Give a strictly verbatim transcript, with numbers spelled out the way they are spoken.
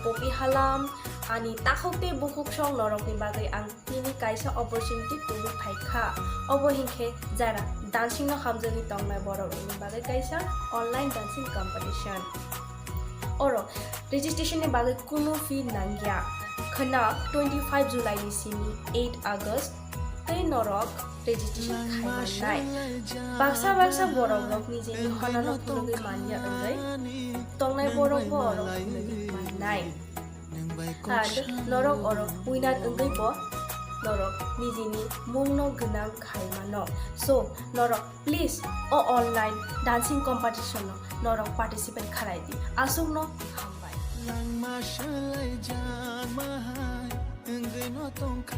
Kopi halam, ani takhuk tei bukhuk song norokni bagwi ang nini kaisa opportunity tubui phai kha. Obo hinkhe jara dancing no hamjagwi tongnai borokni bagwi kaisa online dancing competition. Oro registration ni bagwi kunu fee nangya. Khwna twenty five July ni simi eight August tei norok registration khai mannai. Baksa baksa borok rok nijeni honano phunugwi manya wngwi tongnai borok bo oro phunugwi mannai. And norok oro winner wngwi bo norok nijeni mungno gwnang khai mano. So norok please o online dancing competition no norok participate khalai di. Aswkno hambai. Langma swlaijakma hai wngwi no tongkha.